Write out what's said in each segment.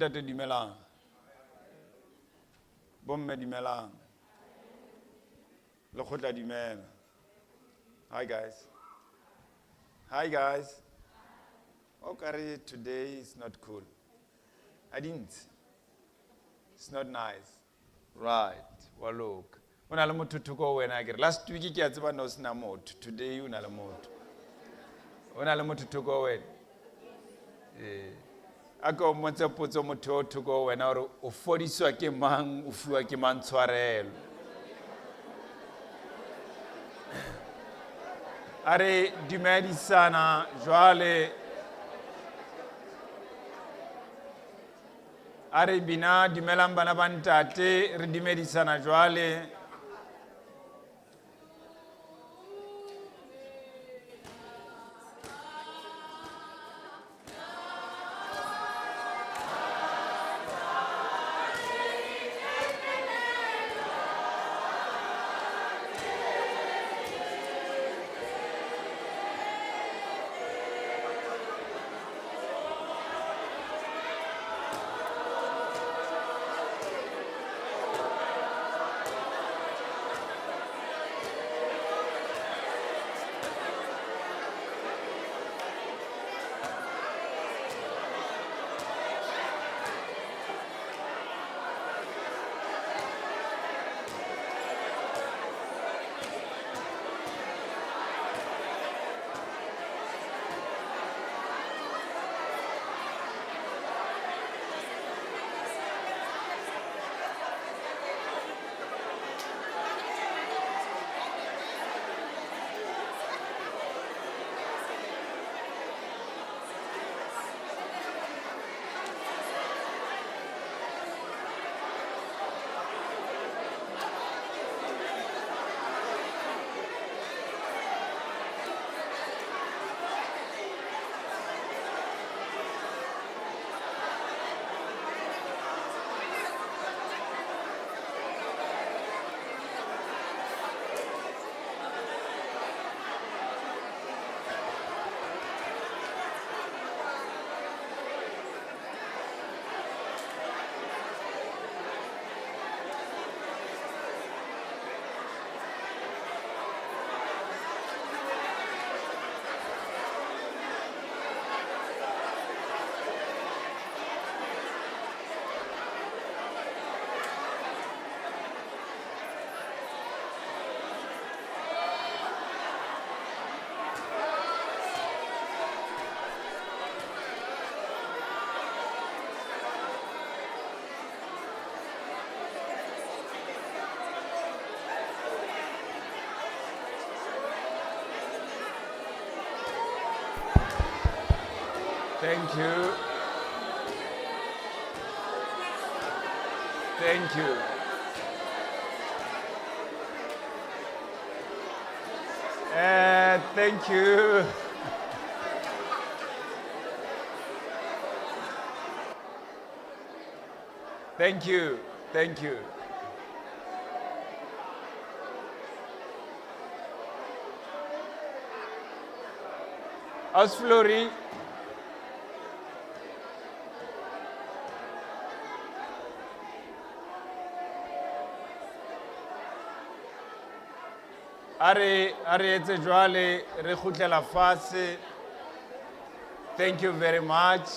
Bontate dumelang. Bomme dumelang. Lekgotla dumela. Hi guys. Hi guys. Okay, today is not cool. I didn't. It's not nice. Right. Well, look. O na le motho thoko ho wena akere. Last week ke a tseba no sena motho. Today o na le motho. O na le motho thoko ho wena. Eh. A ko mmotse potso motho o thoko ho wena hore o fodiswa ke mang, o fuwa ke mang tshwarelo. A re dumedisana jwale. A re bina dumelang bana ba ntate re dumedisana jwale. Thank you. Thank you. Thank you. Thank you. Thank you. Aus Flori. A re etse jwale re kgutlela fatshe. Thank you very much.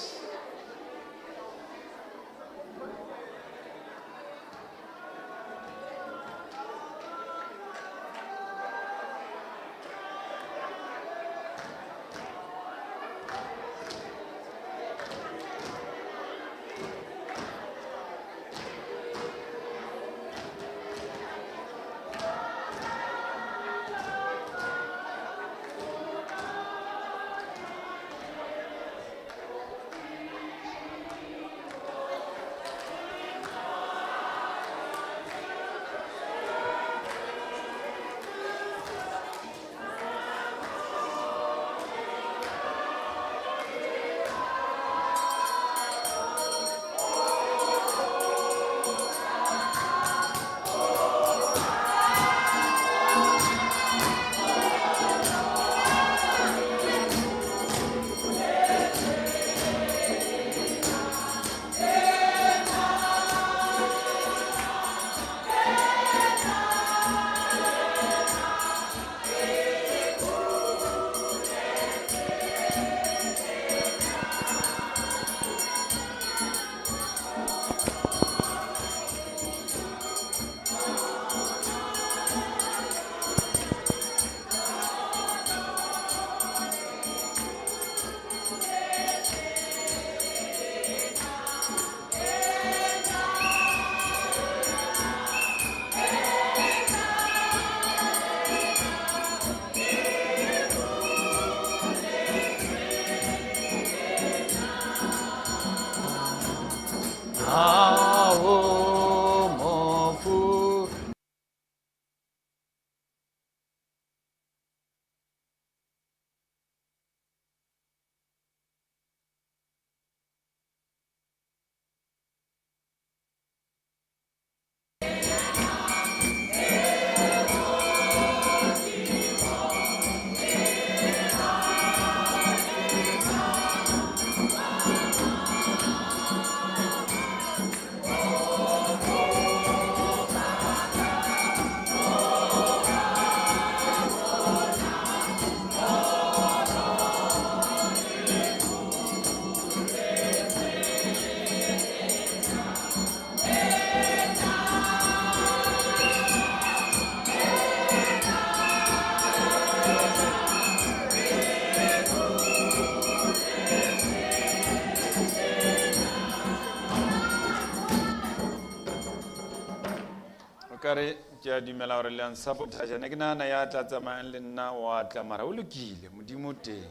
Kare ke a dumela gore le a nsabotage ne ke nagana ya tla tsamayang le nna wa tla mara o lokile modimo o teng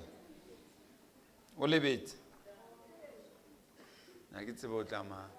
o lebetse na ke tsebe o tla mang.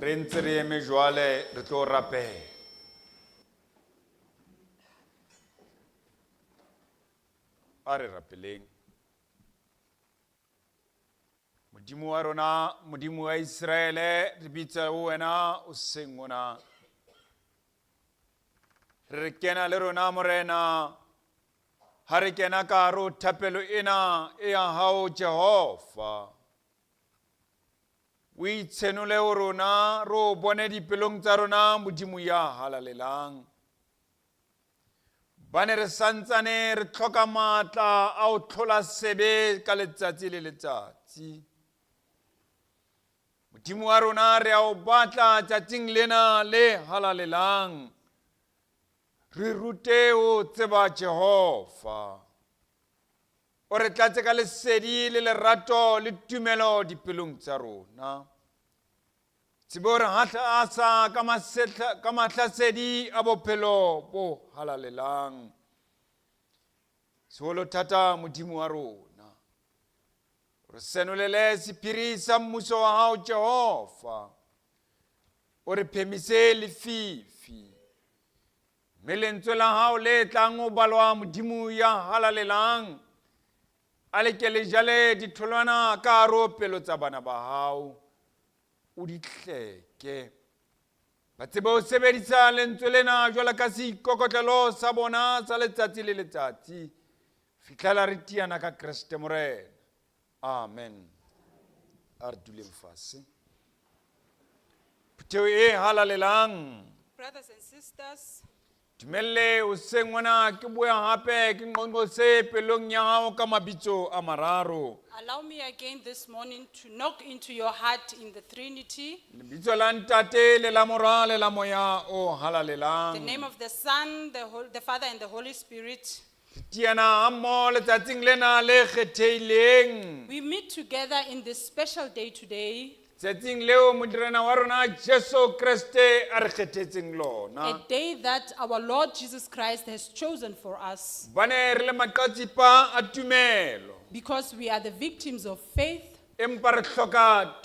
Re ntse re eme jwale re tlo rapela. A re rapeleng. Modimo wa rona, Modimo wa Iseraele, re bitsa ho wena o seng ona. Re re kena le rona Morena, ha re kena ka hare ho thapelo ena e ya hao Jehova. O itshenole ho rona, re o bone dipelong tsa rona Modimo ya halalelang. Bane re santsane re tlhoka matla a ho tlhola sebe ka letsatsi le letsatsi. Modimo wa rona re a o batla tsatsing lena le halalelang. Re rute ho tseba Jehova. O re tlatse ka lesedi le lerato le tumelo dipelong tsa rona. Tsebe o re hahlasa ka masetla ka mahlasedi a bophelo bo halalelang. Seholo thata Modimo wa rona. Re senolele sephiri sa mmuso wa hao Jehova. O re phemise lefifi. Mme lentswe la hao le tlang ho balwa Modimo ya halalelang a le ke le jale ditholwana ka hare ho pelo tsa bana ba hao o di hleke ba tsebe ho sebedisa lentswe lena jwalo ka seikokotlelo sa bona sa letsatsi le letsatsi fitlhela re tiana ka Kreste Morena. Amen. A re duleng fase. Phutheo e halalelang. Brothers and sisters, Dumelle hoseng hona ke boya hape ke nqonqose pelong ya hao ka mabitso a mararo. Allow me again this morning to knock into your heart in the Trinity, Lebitso la Ntate le la Mora le la Moya o the halalelang. Name of the Son, the Father, and the Holy Spirit. Re tiana hammoho letsatsing lena le kgethehileng. We meet together in this special day today, Tsatsing leo Morena wa rona Jesu Kreste a re kgethetseng lona. A day that our Lord Jesus Christ has chosen for us Bane re le maqatsipa a tumelo. Because we are the victims of faith, Empa re hloka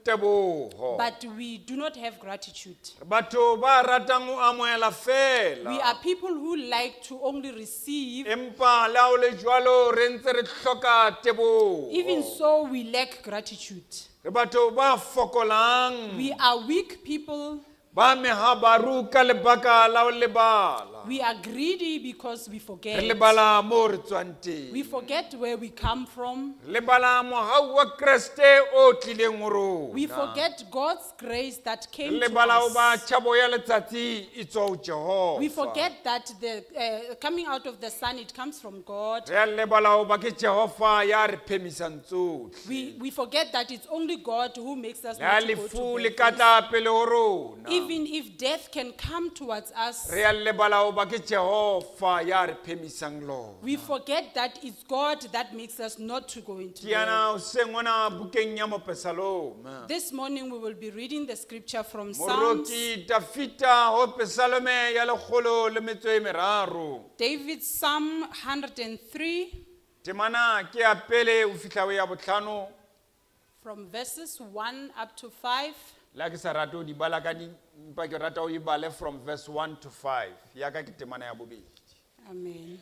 teboho. But we do not have gratitude. Re batho ba ratang ho amohela We feela. Are people who like to only receive, Empa le ha ho le jwalo re ntse re hloka teboho. Even so, we lack gratitude. Re batho ba fokolang. We are weak people Ba mehabaru ka lebaka la ho lebala. We are greedy because we Re forget. lebala mo re tswang We teng. forget where we come from. Re lebala mohau wa Kreste o tlileng ho We rona. forget God's grace that Re came to lebala hoba us. tjhabo ya letsatsi e tswa ho Jehova. We forget that the coming out of the sun, it comes from God. Re a lebala hoba ke Jehova ya re phemisang tsohle. We forget that it's only God who makes us Le ha not to go lefu to le ka bed. tla pele ho rona. Even if death can come towards us, Re a lebala hoba ke Jehova ya re phemisang lona. we forget that it's God that makes us not to go into Ke death. yana hoseng hona bukeng ya Mopesalome. This morning we will be reading the scripture from Psalms, Moroki Dafita ho Pesalome ya 103. David's Psalm 103 Temana ke ya pele ho fihla ho ya bohlano. from verses 1 up to 5. Le ha ke sa rate ho di bala ka di, empa ke rata ho e bale from verse 1 to 5. Ya ka ke temana ya bobedi. Amen.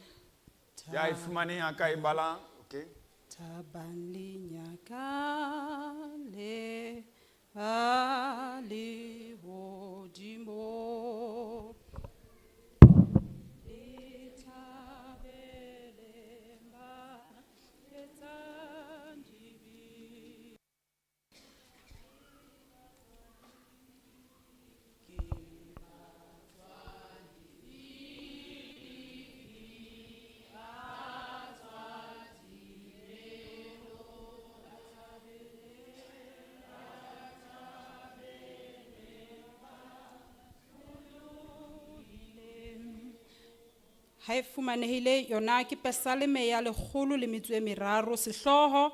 Ya e fumaneng a ka e balang, okay. Thabang le nyakale ba lehodimo. Le thabele ba etsang dibe. Ha e fumanehile yona ke Pesaleme ya 103 sehlooho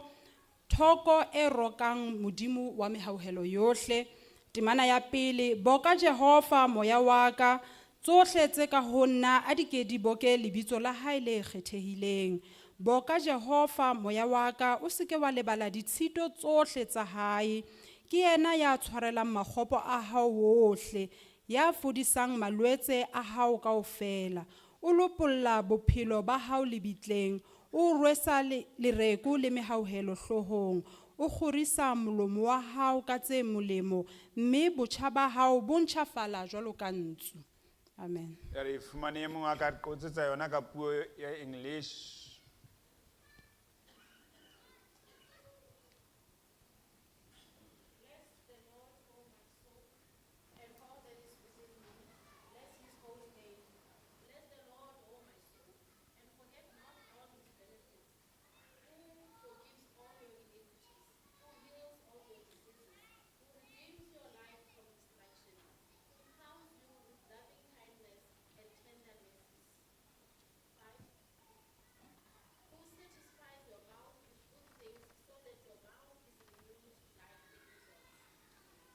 thoko e rokang Modimo wa mehauhelo yohle. Temana ya pele, boka Jehova moya wa ka, tsohle tse ka ho nna a di ke di boke lebitso la hae le kgethehileng. Boka Jehova moya wa ka, o seke wa lebala ditshito tsohle tsa hae. Ke yena ya tshwarelang makgopo a hao wohle, ya fodisang malwetse a hao kaofela. O lopolla bophelo ba hao lebitleng, o rwesa lereko le mehauhelo hloohong. O kgorisa molomo wa hao ka tse molemo, mme botjha ba hao bo ntjhafala jwalo ka ntsu. Amen. Ya re fumane e mong a ka re qotsetsa yona ka puo ya English.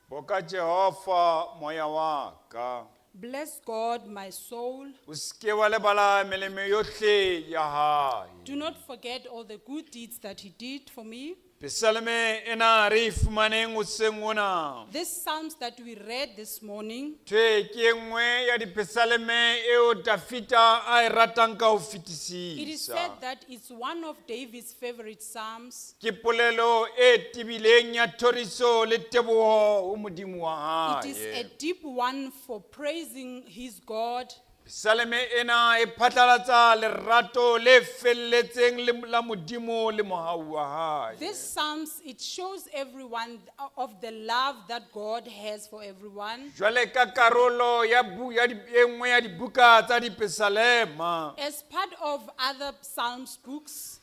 Boka Jehova moya wa ka. Bless God, my soul. O seke wa lebala melemo yohle ya hae. Do not forget all the good deeds that he did for me. Pesalome ena re e fumaneng hoseng hona. This Psalms that we read this morning, Thwe ke e nngwe ya dipesaleme eo Dafita a e ratang ka ho it is fetisisa. said that it's one of David's favorite Psalms. Ke polelo e tebileng ya thoriso le teboho ho Modimo wa It is a hae. deep one for praising his God. Pesaleme ena e phatlalatsa lerato le felletseng le la Modimo le mohau wa hae. This Psalms, it shows everyone of the love that God has for everyone. Jwale ka karolo ya bu ya di e nngwe ya dibuka tsa dipesalema. As part of other Psalms books,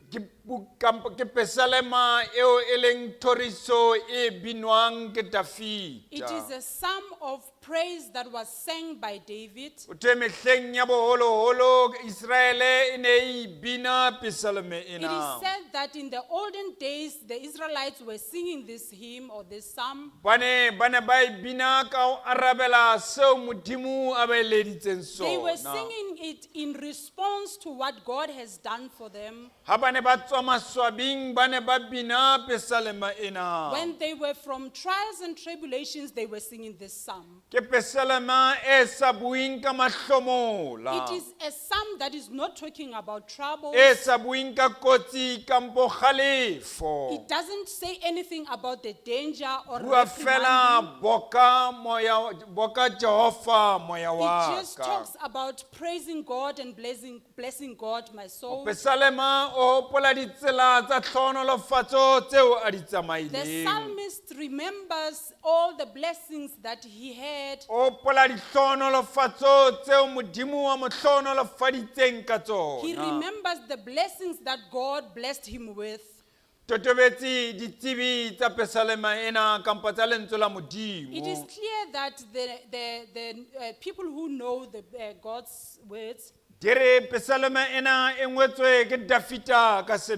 Ke ke pesalema eo e leng thoriso e binwang ke it is Dafita. a psalm of praise that was sang by David. O thwe mehleng ya boholoholo Israele e ne e bina pesaleme It is ena. said that in the olden days, the Israelites were singing this hymn or this psalm. Ba ne ba ne ba e bina ka ho arabela seo Modimo a ba eleditseng They were sona. singing it in response to what God has done for them. Ha ba ne ba tswa maswabing ba ne ba bina pesalema ena. When they were from trials and tribulations, they were singing this psalm. Ke Ke pesalema e sa bueng ka mahlomola. It is a psalm that is not talking about trouble. E sa bueng ka kotsi kampo kgalefo. It doesn't say anything about the danger or Bua reprimanding. fela boka moya boka Jehova moya wa It just ka. talks about praising God and blessing God, my soul. Pesalema o hopola ditsela tsa tlhohonolofatso tseo a di The tsamaileng. psalmist remembers all the blessings that he had. O hopola ditlhohonolofatso tseo Modimo wa mo hlohonolofaditseng ka He tsona. remembers the blessings that God blessed him with. Totobetse ditsebi tsa pesalema ena kampa tsa lentswe la It is Modimo. clear that the people who know God's words, Di re pesalema ena e ngotswe ke Dafita ka they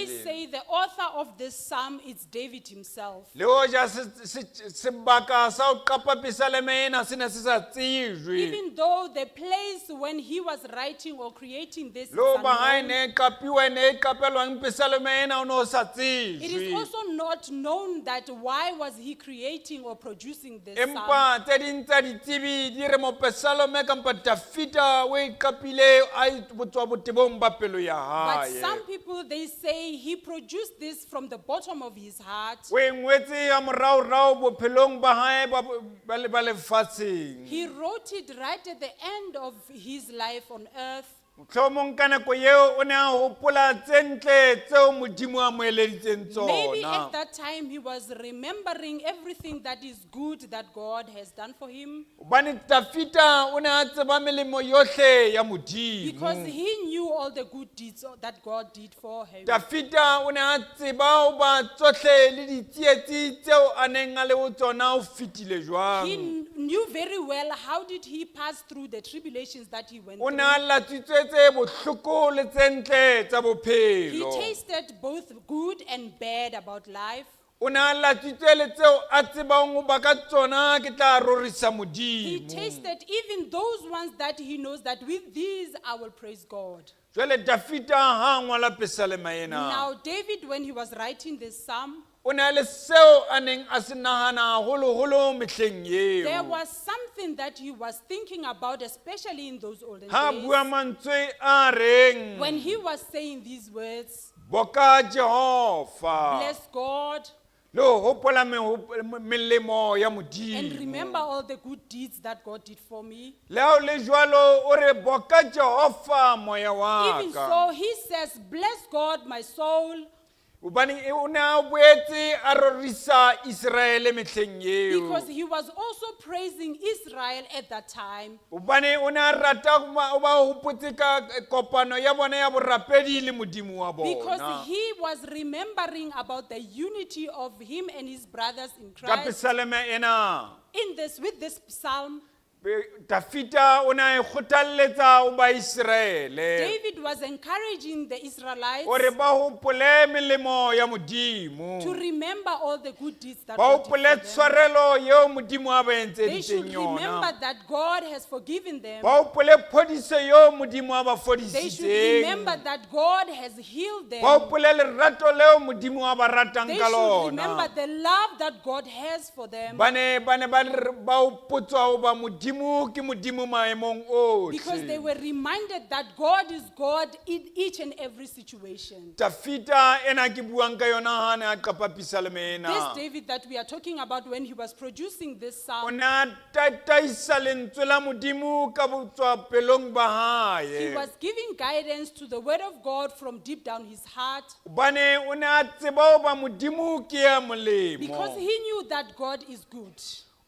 sebele. say the author of this psalm is David himself. Le hoja sebaka sa ho qapa pesalema ena se ne se sa tsejwe. Even though the place when he was writing or creating this is Le hoba ha e unknown, ne e qapiwa e ne e qapelwang pesalema ena o ne o sa it is tsejwe. also not known that why was he creating or producing this psalm. Empa tse ding tsa ditsebi di re mopesalome kampa Dafita o e qapile a e botswa botebong ba pelo ya But hae. some people, they say he produced this from the bottom of his heart. O e ngwetse ya moraorao bophelong ba hae ba lefatsheng. He wrote it right at the end of his life on earth. Mohlomong ka nako eo o ne a hopola tse ntle tseo Modimo a mo eleditseng Maybe tsona. at that time he was remembering everything that is good that God has done for him. Hobane Dafita o ne a tseba melemo yohle ya Because Modimo. he knew all the good deeds that God did for him. Dafita o ne a tseba hoba tsohle le ditsietsi tseo a neng a le ho tsona o fetile He jwang. knew very well how did he pass through the tribulations that he went O ne through. a latswitse tse bohloko le tse ntle tsa He bophelo. tasted both good and bad about life. O ne a latswitse le tseo a tsebang hoba ka tsona ke tla rorisa He Modimo. tasted even those ones that he knows that with these I will praise God. Jwale Dafita ha a ngola pesalema ena. Now, David, when he was writing this psalm, O ne a le seo a neng a se nahana haholoholo mehleng there eo. was something that he was thinking about, especially in those olden Ha days. bua mantswe a reng When he was saying these words, boka Jehova bless God le ho hopola melemo ya and Modimo. remember all the good deeds that God did for me. Le ha o le jwalo o re boka Jehova moya wa Even ka. so, he says, Bless God, my soul, Hobane o ne a boetse a rorisa Iseraele mehleng eo. because he was also praising Israel at that time. Hobane o ne a rata ho ba hopotse ka kopano ya bona ya borapedi le Modimo wa Because bona. he was remembering about the unity of him and his brothers in Ka Christ. pesaleme ena With this psalm, Dafita o ne a e kgothalletsa ho Baiseraele David was encouraging the Israelites hore ba hopole melemo ya to Modimo. remember all the good deeds that Ba God did for hopole them. tshwarelo eo Modimo a ba They should entseditseng remember yona. that God has forgiven them. Ba hopole phodiso eo Modimo a ba They should remember fodisitseng. that God has healed them. Ba hopole lerato leo Modimo a ba ratang They ka should remember lona. the love that God has for them. Ba ne ba ne ba hopotswa hoba Modimo ke Modimo maemong Because they ohle. were reminded that God is God in each and every situation. Dafita ena ke buang ka yona ha ne a qapa pesaleme This ena. David that we are talking about when he was producing this O psalm, ne a tataisa lentswe la Modimo ka botswa pelong ba he hae. was giving guidance to the word of God from deep down his heart Hobane o ne a tseba hoba Modimo ke ya because molemo. he knew that God is good.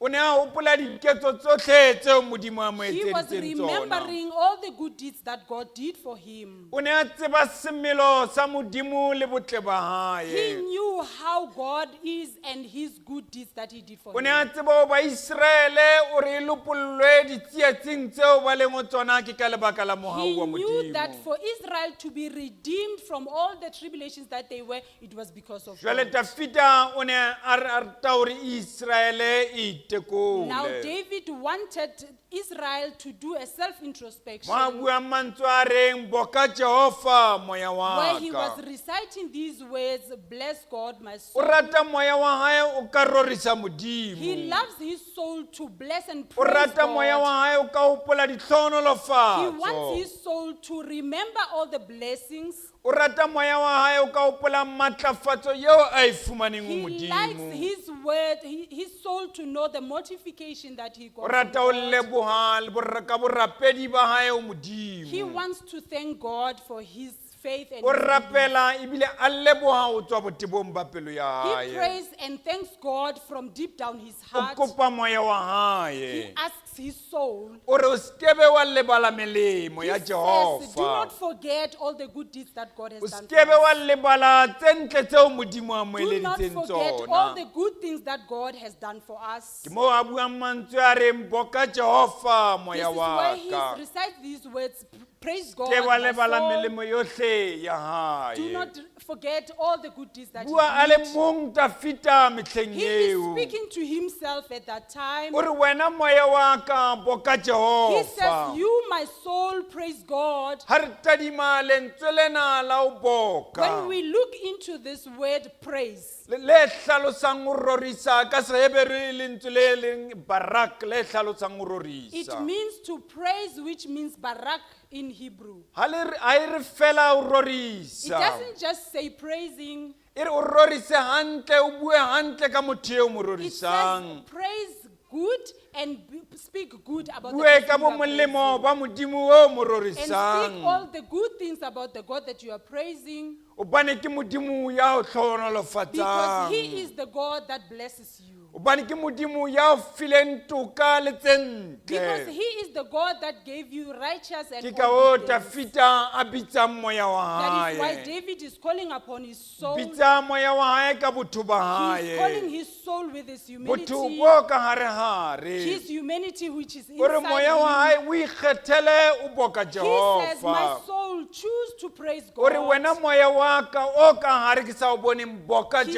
O ne a hopola diketso tsohle tseo Modimo a mo He was etseditseng tsona. remembering all the good deeds that God did for him. O ne a tseba semelo sa Modimo le botle ba He hae. knew how God is and his good deeds that he did for O ne a him. tseba hoba Iseraele o re e lopollwe ditsietsing tseo ba leng ho tsona ke ka lebaka la He mohau wa knew that Modimo. for Israel to be redeemed from all the tribulations that they were, it was because of Jwale God. Dafita o ne a rata hore Iseraele e Now itekole. David wanted Israel to do a self-introspection Mo a buang mantswe a reng boka Jehova moya wa where he ka. was reciting these words, bless God, my O soul. rata moya wa hae o ka rorisa He Modimo. loves his soul to bless and O praise rata moya wa God. hae o ka hopola He wants ditlhohonolofatso. his soul to remember all the blessings. O rata moya wa hae o ka hopola matlafatso eo a e fumaneng ho He likes Modimo. his word, his soul to know the mortification that he O got. From rata ho God. leboha le ka borapedi ba hae ho He Modimo. wants to thank God for his faith and O his belief. rapela ebile a leboha ho tswa botebong ba pelo ya He hae. prays and thanks God from deep down his O heart. kopa moya wa He hae. asks his soul. O re o skebe wa lebala melemo He ya says, do Jehova. not forget all the good deeds that God has O done. skebe For wa us. lebala tse ntle tseo Modimo a mo Do not eleditseng forget all tsona. the good things that God has done for us. Ke moo a buang mantswe a reng boka Jehova This moya is wa where he ka. recites these words, praise God, Ke wa my lebala soul. melemo yohle ya Do hae. not forget all the good deeds that Bua a he le did. mong Tafita mehleng He is eo. speaking to himself at that time. O re wena moya wa ka boka He Jehova. says, you, my soul, praise God. Ha re tadima lentswe lena la ho boka. When we look into this word praise, Le hlalosang ho rorisa ka Seheberu lentswe le leng barak le hlalosang ho it rorisa. means to praise, which means barak in Hebrew. Ha le re ha e re fela ho It rorisa. doesn't just say praising. E re o rorise hantle o bue hantle ka motho eo mo It says rorisang. praise good and speak good about the Bue person ka you are bomolemo praising. ba Modimo o mo And speak rorisang. all the good things about the God that you are praising, Hobane ke Modimo ya o because hlohonolofatsang. He is the God that blesses you. Hobane ke Modimo ya o fileng toka le tse Because ntle. He is the God that gave you righteous and Ke ka all hoo good things. Tafita a bitsang moya wa That is why hae. David is calling upon his soul. Bitsa moya wa hae ka botho ba He's calling hae. his soul with his Botho humanity. bo ka harehare. His humanity which is O re moya wa inside him. hae o ikgethele o boka He says, my Jehova. soul, choose to praise O re God. wena moya wa ka o ka hare ke sa o boneng boka He says,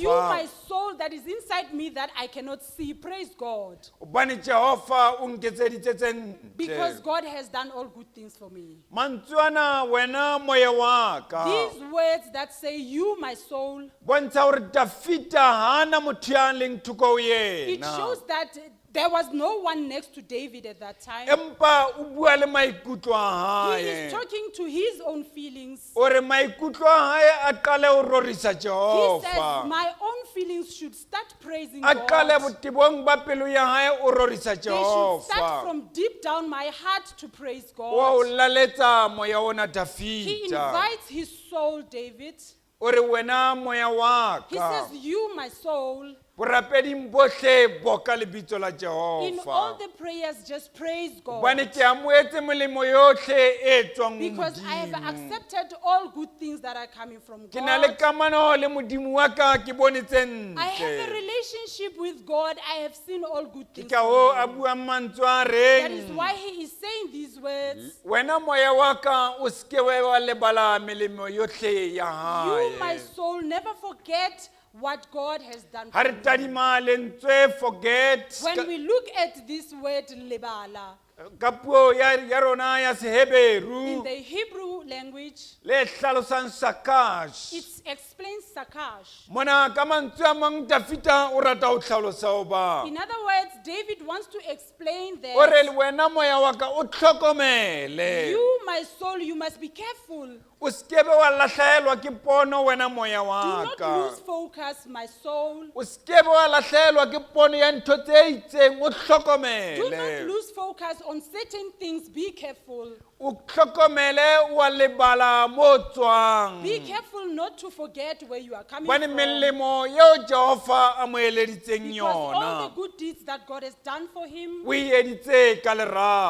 you, my Jehova. soul that is inside me that I cannot see, praise God. Hobane Jehova o nketseditse tse Because ntle. God has done all good things for me. Mantswe ana wena moya wa ka. These words that say, you, my soul, Bontsha hore Dafita ha ana motho ya leng thoko ho it yena. shows that there was no one next to David at that time. Empa o bua le maikutlo a He hae. is talking to his own feelings. O re maikutlo a hae a qale ho rorisa He says, Jehova. my own feelings should start praising A qale God. botebong ba pelo ya hae o rorisa They should start Jehova. from deep down my heart to praise Wa o God. laletsa moya ona He Dafita. invites his soul, David. O re wena moya wa He ka. says, you, my soul, Borapeding bohle boka lebitso la in all Jehova. the prayers, just praise God. Hobane ke amohetse molemo yohle e tswang ho Because I have Modimo. accepted all good things that are coming from Ke na le God. kamano le Modimo wa ka ke bone tse I have a ntle. relationship with God. I have seen all good Ke things. ka from hoo a Him. buang mantswe a That is reng. why he is saying these words. Wena moya wa ka o seke wa lebala melemo yohle ya You, my hae. soul, never forget what God has done Ha for re you. tadima lentswe forget When we look at this word lebala ka puo ya rona ya in Seheberu the Hebrew language, le hlalosang sakash. it explains sakash. Mona ka mantswe a mang Dafita o rata ho hlalosa hoba. In other words, David wants to explain O re that le wena moya wa ka o tlhokomele. you, my soul, you must be careful. O skebe wa lahlehelwa ke pono wena moya Do wa not ka. lose focus, my soul. O skebe wa lahlehelwa ke pono ya ntho tse itseng o Do not hlokomele. lose focus on certain things. Be careful. O hlokomele wa lebala mo tswang. Be careful not to forget where you are coming Hobane from. melemo eo Jehova a mo eleditseng Because all yona the good deeds that God has done for him, o e editse ka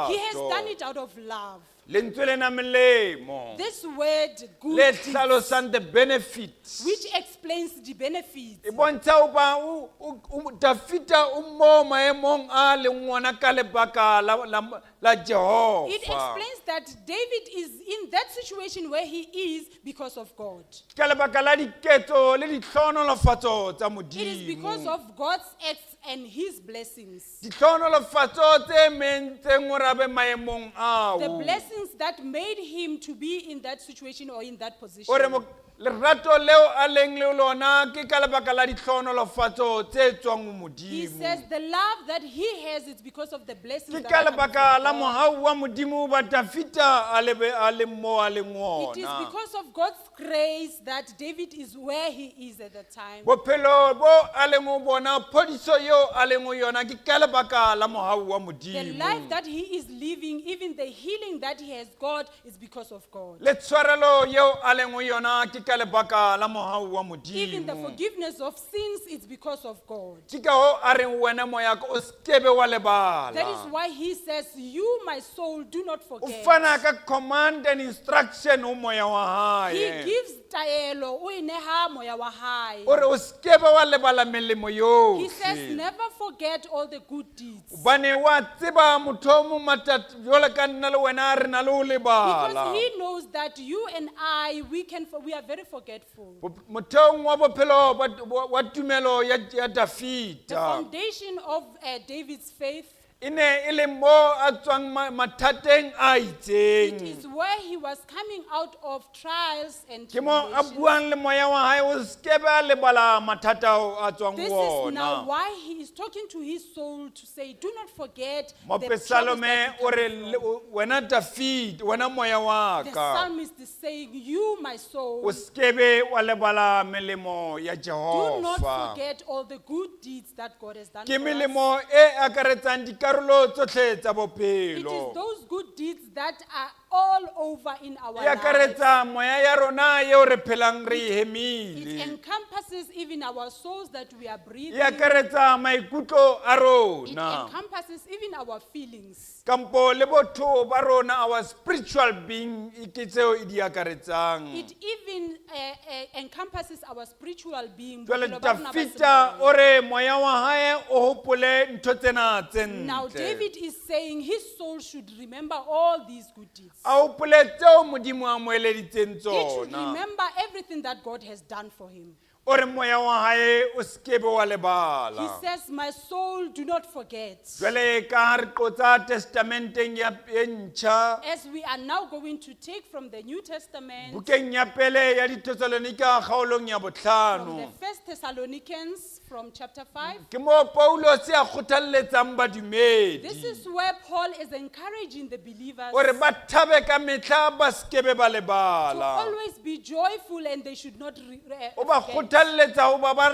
he has done lerato. it out of love. Lentswe lena melemo This word good le deeds, hlalosang the benefits which explains the benefits. e bontsha hoba Dafita o mo maemong a leng ona ka lebaka la It Jehova. explains that David is in that situation where he is because of God. Ka lebaka la diketso le ditlhohonolofatso tsa It is because Modimo. of God's acts and his blessings. Ditlhohonolofatso tse mentseng hore a be maemong The ao. blessings that made him to be in that situation or in that position. O re lerato leo a leng le lona ke ka lebaka la ditlhohonolofatso tse tswang ho He Modimo. says the love that he has is because of the blessings Ke that ka are coming lebaka from la God. mohau wa Modimo ba Dafita a lebe a leng mo a leng It is ona. because of God's grace that David is where he is at the time. Bophelo bo a leng ho bona, phodiso eo a leng ho yona ke ka lebaka la mohau wa The Modimo. life that he is living, even the healing that he has got, is because of God. Le tshwarelo eo a leng ho yona ke ka lebaka la mohau wa Even the Modimo. forgiveness of sins is because of God. Ke ka hoo a reng wena moya ka o sekebe wa That is lebala. why he says, You, my soul, do not O forget. fana ka command and instruction ho moya wa He hae. gives taelo, o e neha moya wa hae. O re o sekebe wa lebala melemo He says, yohle. Never forget all the good deeds. Hobane wa tseba motho o mong matsatsi jwalo ka nna le wena re na le ho Because lebala. he knows that you and I, we are very forgetful. Motheong wa bophelo wa tumelo ya The Dafita foundation of David's faith, e ne e le mo a tswang mathateng a it itseng. is where he was coming out of trials and Ke mo a tribulations. buang le moya wa hae o sekebe a lebala mathata ao a tswang This ho is now ona. why he is talking to his soul to say, Do not forget the troubles Mopesalome that o you re come from." wena Dafita, wena moya wa The ka, psalmist is saying, You, my soul, o sekebe wa lebala melemo ya do not Jehova. forget all the good deeds that God has done Ke for us. melemo e akaretsang dikarolo tsohle tsa It is bophelo. those good deeds that are all over in our E lives. akaretsa moya ya rona eo re phelang re e It hemile. encompasses even our souls that we are breathing. E akaretsa maikutlo a It rona. encompasses even our feelings. Kampo le botho ba rona, our spiritual being, e ke tseo e di akaretsang. It even encompasses our spiritual being. Jwale bophelo ba rona ba Dafita semoya. o re moya wa hae o hopole ntho tsena tse Now ntle. David is saying his soul should remember all these good deeds. A hopole tseo Modimo a mo eleditseng He should tsona. remember everything that God has done for him. O re moya wa hae o sekebe wa He lebala. says, My soul, do not forget. Jwale ka ha re qotsa testamenteng ya e ntjha, As we are now going to take from the New Testament, bukeng ya pele ya Dithesalonika kgaolong ya from the bohlano. First Thessalonians, from chapter 5, Ke mo Paulos a kgothalletsang this badumedi. is where Paul is encouraging the believers O re ba thabe ka mehla ba sekebe ba to lebala. always be joyful and they should not O ba forget. kgothalletsa hoba ba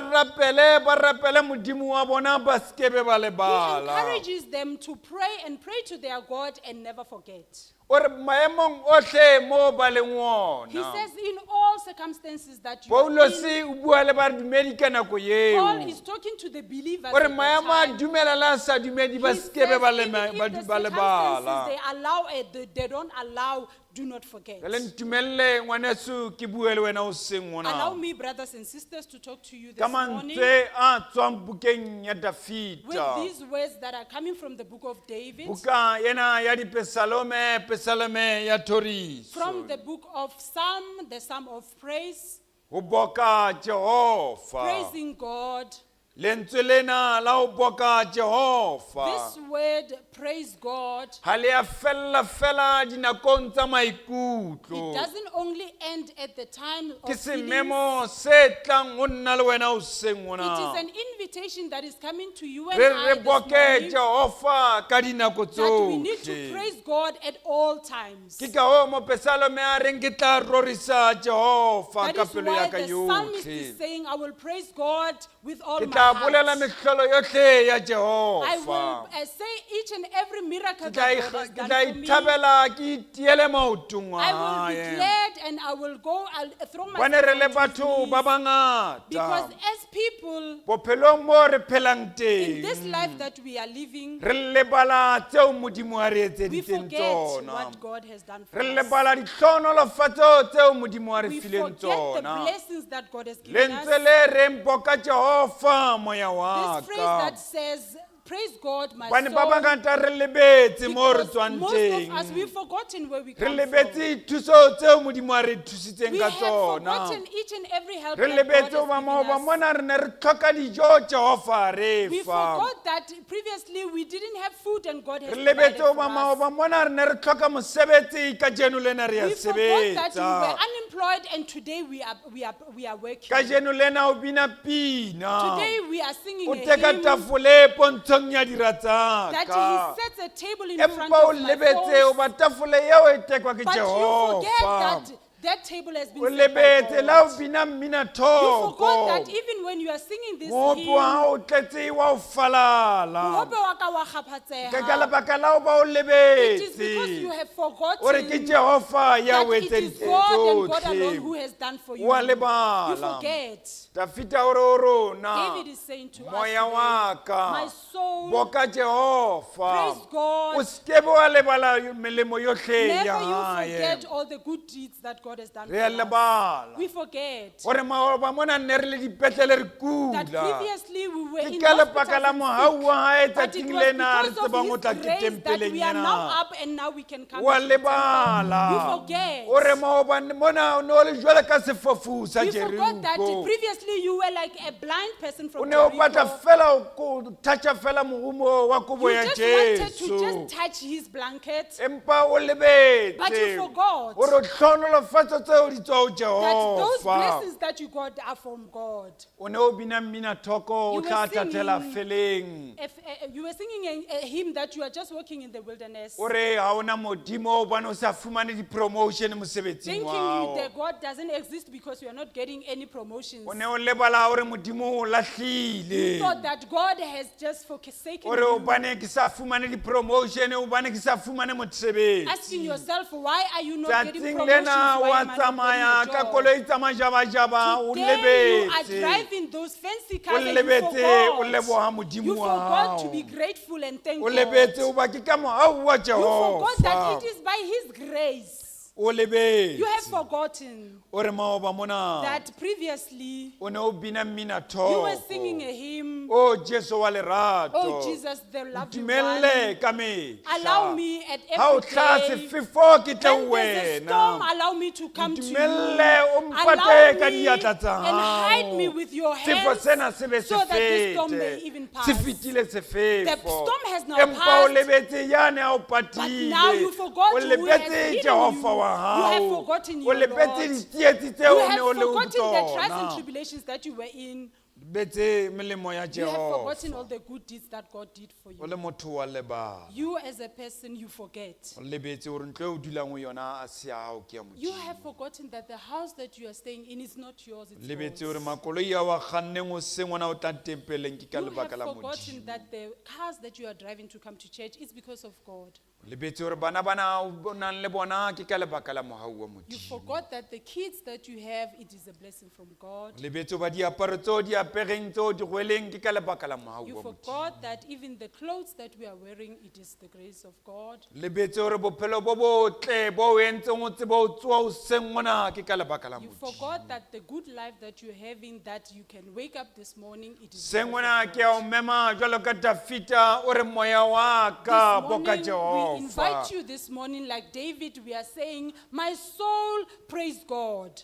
rapele Modimo wa bona ba sekebe ba He lebala. encourages them to pray and pray to their God and never forget. O re maemong ohle mo ba leng He ona. says, in all circumstances that you are Paulus in, o bua le badumedi ka nako Paul eo. is talking to the believers. O re at that maemo a time. dumela le a sa dumedi ba He sekebe says, ba even if the ba circumstances lebala. they allow it, they don't allow, do not forget. Jwale ntumelle ngwaneso ke bue le wena hoseng hona. Allow me, brothers and sisters, to talk to you Ka this morning mantswe a tswang bukeng ya with Dafita. these words that are coming from the book of David, Buka ena ya Dipesalome, Pesalome ya thoriso. from the book of Psalm, the Psalm of Praise, Ho boka Jehova. praising God. Lentswe lena la ho boka Jehova. This word, praise God, Ha le a fella fela dinakong tsa it maikutlo. doesn't only end at the time Ke of feelings. sememo se tlang ho nna le wena hoseng It is hona. an invitation that is coming to you and Re I re this boke morning Jehova ka dinako that we need to tsohle. praise God at all times. Ke ka hoo mopesalome a reng ke tla rorisa Jehova That ka is pelo ya why ka the psalmist is yohle. saying, I will praise God with all Ke my tla Ke tla heart. bolela mehlolo yohle ya I Jehova. will say each and every miracle Ke tla that God has ke done tla for me. ithabela ke itiele maotong a I will be hae. glad and I will go, I'll throw Bone myself re le onto his batho knees. ba bangata. Because as people Bophelong mo re phelang in this teng, life that we are living, re lebala tseo Modimo a re we etseditseng forget tsona. what God has done for Re us. lebala ditlhohonolofatso tseo Modimo a re We fileng forget the tsona. blessings that God has given Lentswe us. le reng boka Jehova moya wa This phrase ka. that says, praise God, my Bane ba soul. bangata re lebetse mo re Because tswang most of us, teng. we've forgotten where we Re come from. lebetse thuso tseo Modimo a re thusitseng We ka have tsona. forgotten each and every help Re that God lebetse has hoba given maoba us. mona re ne re tlhoka dijo Jehova a re We fa. forgot that previously we didn't have food and God has Re provided lebetse for hoba us. maoba mona re ne re tlhoka mosebetsi kajeno lena re a We forgot that we were sebetsa. unemployed and today we are working. Kajeno lena o bina pina. Today we are singing O a teka hymn tafole pontshong ya dira tsa that ka. he sets a table in front Empa o of my lebetse foes. hoba tafole eo e tekwa ke But you forget Jehova. that that table has been O set by lebetse la God. o bina mmina You forgot that thoko. even when you are singing this Mohope wa hymn, hao o tletse wa o falala. mohope wa ka wa Ke ka kgaphatseha. lebaka la hoba o It is because you lebetse. have O re ke forgotten Jehova ya that o it is etseditseng God and God alone tsohle. who has done for you. Wa You lebala. forget. Dafita o re ho rona, David is saying to us, moya today, wa ka, my soul, boka Jehova. praise God. O sekebe wa lebala melemo yohle ya Never you hae. forget all the good deeds that God has done Re a for us. lebala. We forget Gore maoba mona nne re le dipetlele re that kula. previously we were Ke in ka lebaka hospitals la and mohau sick. wa hae But it tsatsing was lena re because of tsebang ho His tla ke grace that tempeleng we are now ena. up and now we can come Wa to the temple. lebala. You forget. O re maobane mona o ne o le jwalo ka sefofu sa We forgot that Jeriko. previously you were like a blind person O from ne o batla Jericho. fela ho touch-a fela morumo wa kobo You ya just wanted to Jesu. just touch his blanket. Empa o lebetse. But you forgot Hore tlhohonolofatso tseo di tswa ho that those Jehova. blessings that you got are from God. O ne o bina mmina thoko o You were tla tatela singing. feleng. If, you were singing a hymn that you are just walking in the wilderness, O re ha ona modimo hobane o sa fumane di-promotion mosebetsing thinking wa you, hao. that God doesn't exist because you are not getting any promotions. O ne o lebala hore modimo o lahlile. Thought that God has just forsaken O re you. hobane ke sa fumane di-promotion, hobane ke sa fumane mosebetsi. Asking yourself, why are you not getting Tsatsing promotions? lena Why wa am I not getting tsamaya a ka job? koloi tsa majabajaba o Today you are lebetse. driving those fancy O cars and you lebetse, o forgot. leboha Modimo You wa forgot to hao. be grateful and thank O lebetse God. hoba ke ka mohau wa You forgot that Jehova. it is by His grace. O You have lebetse. forgotten O re maoba mona that previously o ne o bina mmina you were singing thoko. a hymn. O Jesu wa lerato. Oh Jesus, the lovely one. Ntumelle ka mehla. Allow me at Ha o every hlaha day. sefefo ke tle ho When there's a storm, wena. allow me to come to you. Ntumelle o Allow mpate ka me diatla tsa and hide me hao. with your Sefo hands sena se be se so that this storm may fete. even pass. Se fetile sefefo. The storm has now Empa o passed. lebetse yane a o But now patile. you forgot O who has lebetse hidden Jehova you. wa You have hao. forgotten O your lebetse Lord. ditsietsi tseo You o ne have o le ho forgotten the trials and tsona. tribulations that you were in. Lebetse melemo ya You have forgotten Jehova. all the good deeds that God did for O you. le motho wa lebala. You as a person, you forget. O lebetse hore ntlo eo o dulang ho yona a se ya hao ke ya You Modimo. have forgotten that the house that you are staying in is not yours, it's Lebetse God's. hore makoloi ao a kganneng hoseng ona o tlang tempeleng ke ka You have lebaka la forgotten Modimo. that the cars that you are driving to come to church is because of God. Lebetse hore bana bana o nang le bona ke ka lebaka la mohau wa You Modimo. forgot that the kids that you have, it is a blessing from God. Lebetse hoba diaparo tseo di apereng tseo di rweleng ke ka lebaka la mohau You wa Modimo. forgot that even the clothes that we are wearing, it is the grace of God. Lebetse hore bophelo bo botle bo o entseng o tsebe ho tsoha hoseng mona ke ka lebaka la You Modimo. forgot that the good life that you're having, that you can wake up this morning, it is Seng because mona of ke a o God. mema jwalo ka Dafita o re moya wa ka This boka morning, we Jehova. invite you this morning, like David, we are saying, My soul, praise God.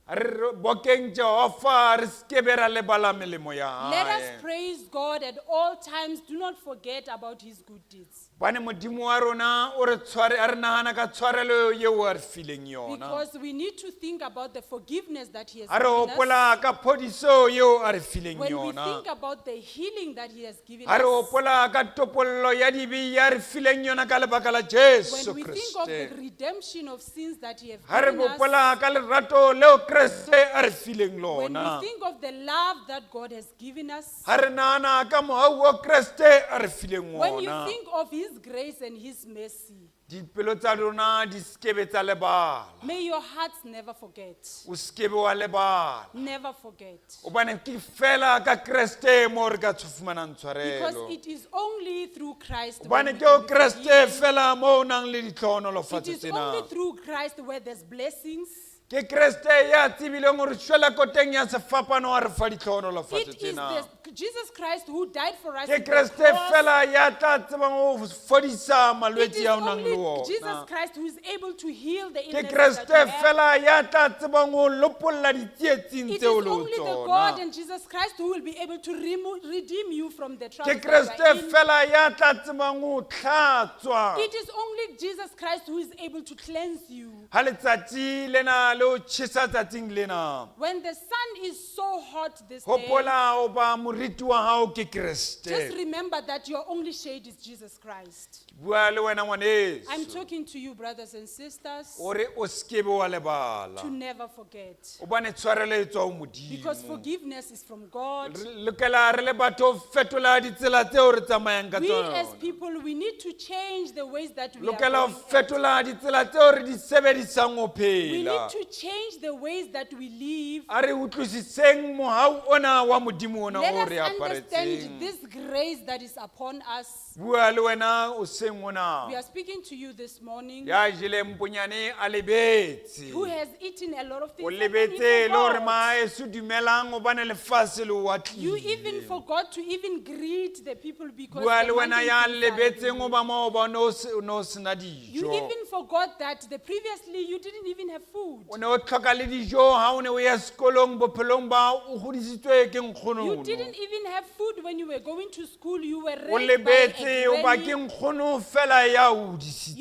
Re re bokeng Jehova re skebe ra lebala melemo ya Let us hae. praise God at all times. Do not forget about his good deeds. Bane modimo wa rona o re tshware a re nagana ka tshwarelo yeo a re fileng yona. Because we need to think about the forgiveness that He has A re given us. hopola ka phodiso yeo a re fileng When we yona. think about the healing that He has given A re us. hopola ka topollo ya dibe ya re fileng yona ka lebaka la Jesu When we think of the Kriste. redemption of sins that He has Ha re given us. hopola ka lerato leo Kriste a re fileng When lona. we think of the love that God has given us. Ha re nahana ka mohau wa Kriste a re fileng When you ona. think of His grace and His mercy, Dipelo tsa rona di skebe tsa lebala. may your hearts never forget. O skebe wa lebala. Never forget. Hobane ke fela ka Kreste mo re ka fumanang Because tshwarelo. it is only through Christ. when Hobane we ke o can be Kreste forgiven. fela mo o nang le It ditlhohonolofatso is only tsena. through Christ where there's blessings. Ke Kreste ya tsebileng hore shwela koteng ya sefapano a re fa ditlhohonolofatso It is tsena. Jesus Christ who died for us. Ke in the Kreste cross. fela ya tla tsebang ho fodisa It malwetse is ao nang le only Jesus ona. Christ who is able to heal the Ke illnesses that Kreste we have. fela ya tla tsebang ho lopolla ditsietsing It is tseo le ho only the God tsona. and Jesus Christ who will be able to redeem you from the Ke troubles that you Kreste are in. fela ya tla tsebang ho tlhatswa. It is only Jesus Christ who is able to cleanse you. Ha letsatsi lena le o tjhesa tsatsing lena. When the sun is so hot this day, Hopola hoba moriti wa hao ke just Kreste. remember that your only shade is Jesus Christ. Bua le wena I'm ngwaneso. talking to you, brothers and sisters, Hore o skebe wa lebala. to never forget. Hobane tshwarelo e tswa ho Because Modimo. forgiveness is from God. Re lokela re le batho ho fetola ditsela tseo re tsamayang ka We as tsona. people, we need to change the ways that we are Lokela ho going at. fetola ditsela tseo re di sebedisang ho We need phela. to change the ways that we live. A re utlwisiseng mohau ona wa Modimo ona Let o us re understand aparetseng. this grace that is upon us. Bua le wena o seng ona. We are speaking to you this morning Ya jeleng bonyane a lebetse. who has eaten a lot of O things. And then he lebetse le hore forgot. maeso dumelang hobane lefatshe le o You even atlile. forgot to even greet the people because Bua the le wena mundane ya things are lebetseng happening. hoba maoba o ne o se- o ne o sena You dijo. even forgot that the previously you didn't even have food. O ne o tlhoka le dijo ha o ne o ya sekolong bophelong ba o hodisitswe ke You nkgono. didn't even have food when you were going to school. You were O raised by lebetse a hoba ke granny. nkgono fela ya o You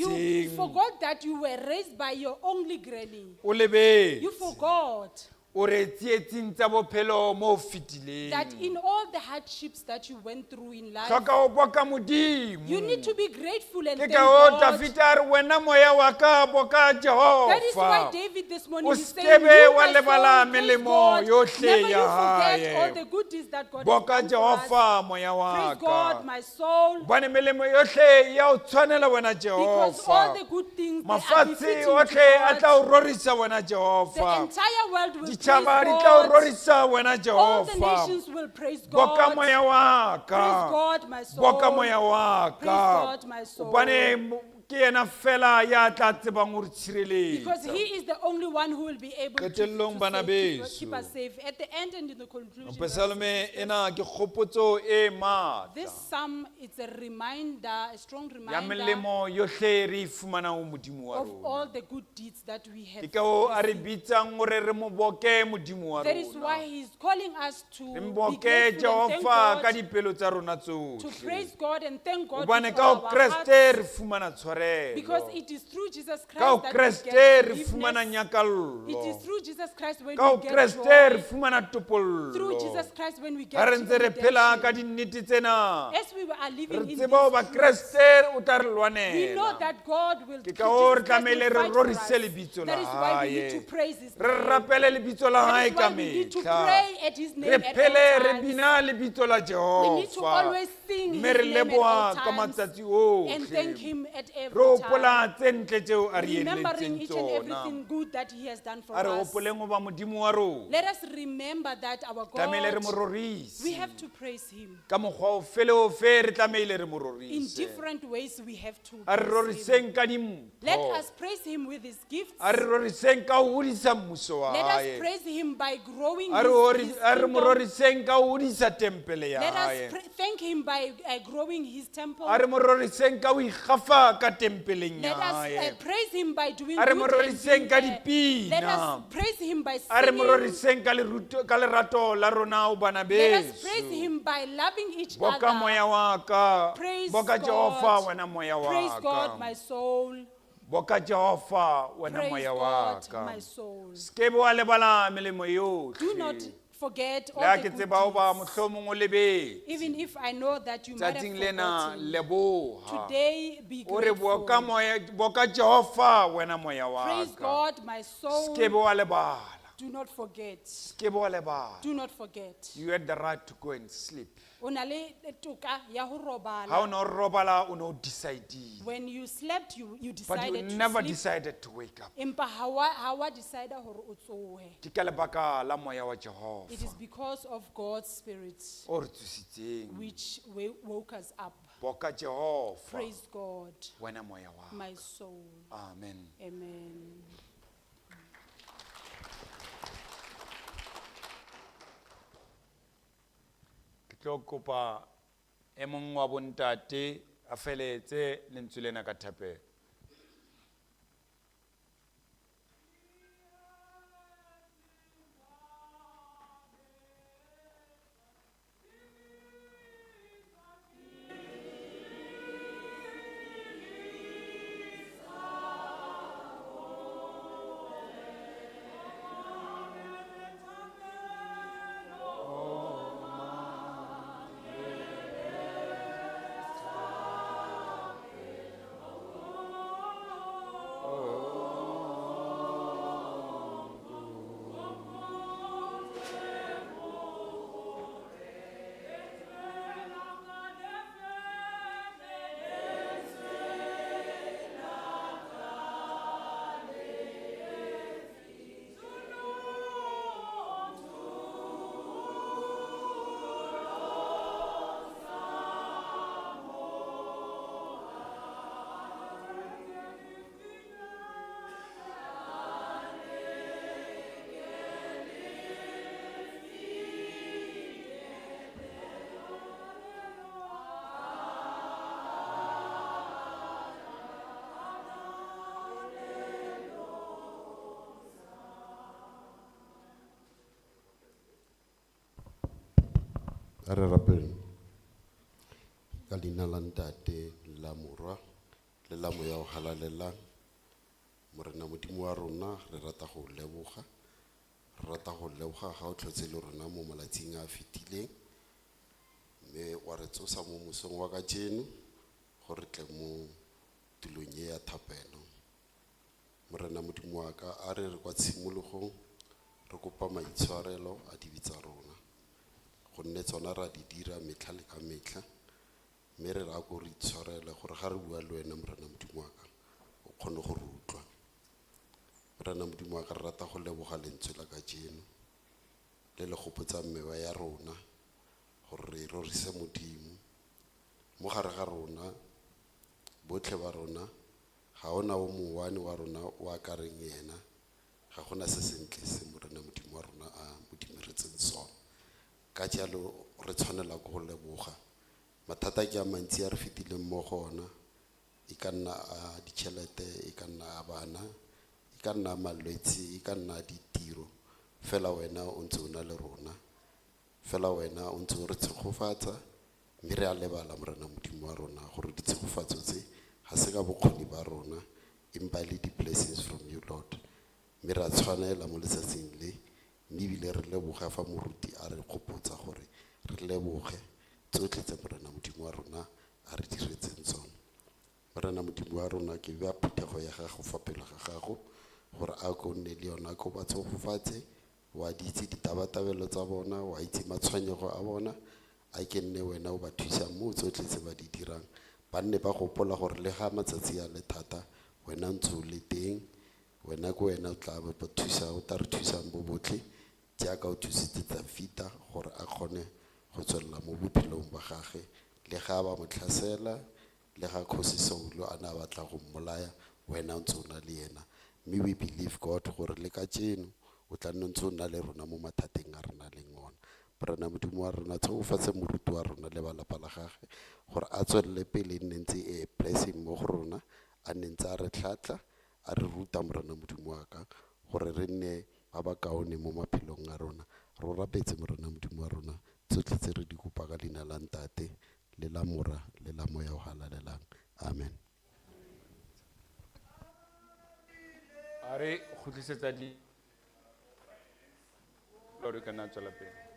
hodisitseng. forgot that you were raised by your only granny. O You lebetse. forgot O re tsietsing tsa bophelo mo o fetileng. that in all the hardships that you went through in life, Tlhoka ho boka Modimo. you need to be grateful and Ke thank ka hoo God. Davida a re wena moya wa ka boka That is why Jehova. David this morning O is saying, skebe "You, wa my lebala soul, praise melemo God. yohle Never ya you forget all hae. the good deeds that God has Boka done for us. Jehova moya wa Praise ka. God, my soul, Hobane melemo yohle ya o tshwanela wena because all Jehova. the good things they are Mafatshe befitting to ohle a tla o God. rorisa wena The Jehova. entire world will praise Ditjhaba di tla o God. rorisa wena All the Jehova. nations will praise Boka God. moya wa Praise ka. God, my soul. Boka moya wa Praise ka. God, my soul. Hobane ke yena fela ya tla tsebang ho re Because tshireletsa. he is the only one who will be able Qetellong to bana save, keep beso. us safe. At the end and in the conclusion, brothers and Pesalome sisters, ena ke kgopotso e matla this psalm is a reminder, a strong ya reminder melemo yohle re e fumanang ho Modimo wa of rona. all the good deeds that we have. Ke ka hoo a re received. bitsang hore re mo boke Modimo wa That is rona. why he's calling us to Re be mo boke grateful and thank Jehova ka God, dipelo tsa rona to tsohle. praise God and thank God Hobane with ka all ho our Kreste hearts, re fumana tshwarelo. because it is through Jesus Ka ho Christ that we Kreste get re fumana forgiveness. nyakallo. It is through Jesus Christ when Ka ho we get Kreste re joy. fumana Through topollo. Jesus Christ when we Ha get re ntse re phela ka redemption. dinnete tsena, As we are living re in tseba hoba this truth, Kreste o tla re we know lwanela. that God will Ke ka hoo re Jesus Christ will tlamehile re fight for rorise us. lebitso la That is why we need hae. to praise his Re name. rapele lebitso la That hae is ka why we need to mehla. pray at his name Re at all phele re times. bina lebitso la We need to Jehova. always sing Mme his re name at leboha all ka times matsatsi and thank ohle. him at Re every time. hopola tse ntle tseo a re Remembering entseng each and tsona. everything good that he has done for A re us. hopoleng hoba Modimo wa rona. Let us remember that our Tlamehile re mo God, rorise. we have to praise him. Ka mokgwa ofe le ofe re tlamehile re mo In rorise. different ways we have to A re praise him. roriseng ka Let dimpho. us praise him with his gifts. A re roriseng ka ho hodisa mmuso wa Let us hae. praise him by growing A re his, hori- his a re mo kingdom. roriseng ka ho hodisa tempele ya Let us hae. thank him by growing his temple. A re mo roriseng ka ho ikgafa ka tempeleng ya Let us hae. praise him by doing A re good mo and roriseng being ka there. dipina. Let us praise him by A re mo singing. roriseng ka lerato la rona ho bana Let us praise beso. him by loving each Boka other. moya wa ka. Praise Boka God. Jehova wena moya wa Praise ka. God, my soul. Boka Jehova wena Praise moya wa God, ka. my soul. Se ke be wa lebala melemo Do not yohle. forget Le ha all ke the good tseba hoba deeds. mohlomong o lebetse. Even if I know that you might have Tsatsing lena forgotten. leboha. Today, be O re boka grateful. moya boka Jehova wena moya wa Praise ka. God, my Se soul. ke be wa lebala. Do not forget. Se ke be wa lebala. Do not forget. You had the right to go and sleep. O na le toka ya ho Ha robala. o ne o robala o ne o decide. When you slept, you But you decided to never sleep. decided to wake up. Empa ha wa decide hore o tsohe. Ke ka lebaka la moya wa It Jehova is because of God's spirit o re tsositseng. which woke us up. Boka Jehova Praise God, wena moya wa. my soul. Amen. Amen. Ke tlo kopa e mong wa bontate a feletse lentswe lena ka thapelo. A re rapeleng ka leina la Ntate le la Morwa le la Moya o Halalelang. Morena Modimo wa rona, re rata go leboga. Re rata go leboga ga o tlhotse le rona mo malatsing a a fetileng. Mme wa re tsosa mo mosong wa kajeno gore tle mo tulong e ya thapelo. Morena Modimo wa ka, a re re kwa tshimologong re kopa maitshwarelo a dibe tsa rona. Gonne tsona ra di dira metlha le ka metlha, mme re raya ko re itshwarele gore ga re bua le wena Morena Modimo wa ka, o kgone go re utlwa. Morena Modimo wa ka, re rata go leboga lentswe la kajeno le le gopotsang mewa ya rona gore re rorise Modimo. Mo gare ga rona, botlhe ba rona, ga ona o mongwe wa rona o a ka reng yena, ga gona se sentle se Morena Modimo wa rona a mo dumeletseng sona. Ka jalo re tshwanela ke go leboga. Mathata ke a mantsi a re fetileng mo go ona, e ka nna a ditšhelete, e ka nna a bana, e ka nna a malwetse, e ka nna a ditiro, fela wena o ntse o na le rona, fela wena o ntse o re tshegofatsa, mme re a lebala Morena Modimo wa rona gore ditshegofatso tse ga se ka bokgoni ba rona, empa e le di-blessings from you Lord. Mme re a tshwanela mo letsatsing le, mme ebile re leboga fa moruti a re gopotsa gore re leboge tsotlhe tse Morena Modimo wa rona a re diretseng tsone. Morena Modimo wa rona, ke bea phuthego ya gago fa pele ga gago gore a ko nne le yona, ko ba tshegofatse, wa di itse ditabatabelo tsa bona, wa itse matshwenyego a bona, a ke nne wena o ba thusang mo tsotlhe tse ba di dirang. Ba nne ba gopola gore le ga matsatsi a le thata, wena ntse o le teng, wena ke wena o tla ba thusa, o tla re thusang bo botlhe jaaka o thusitse Dafita gore a kgone go tswelela mo bophelong ba gagwe, le ga ba mo tlhasela, le ga kgosi Saulo a ne a batla go mmolaya, wena o ntse o na le yena. Mme we believe God gore le kajeno o tla nne o ntse o na le rona mo mathateng a re nang le ona. Morena Modimo wa rona, tshegofatse moruti wa rona le ba lapa la gagwe gore a tswelele pele e nne ntse e blessing mo go rona, a nne ntse a re tlhatla a re ruta Morena Modimo wa ka gore re nne ba ba kaone mo maphelong a rona. Re o rapetse Morena Modimo wa rona, tsotlhe tse re di kopa ka leina la Ntate le la Mora le la Moya o Halalelang. Amen. A re kgutlisetsa di. Lori ka nna tswela pele.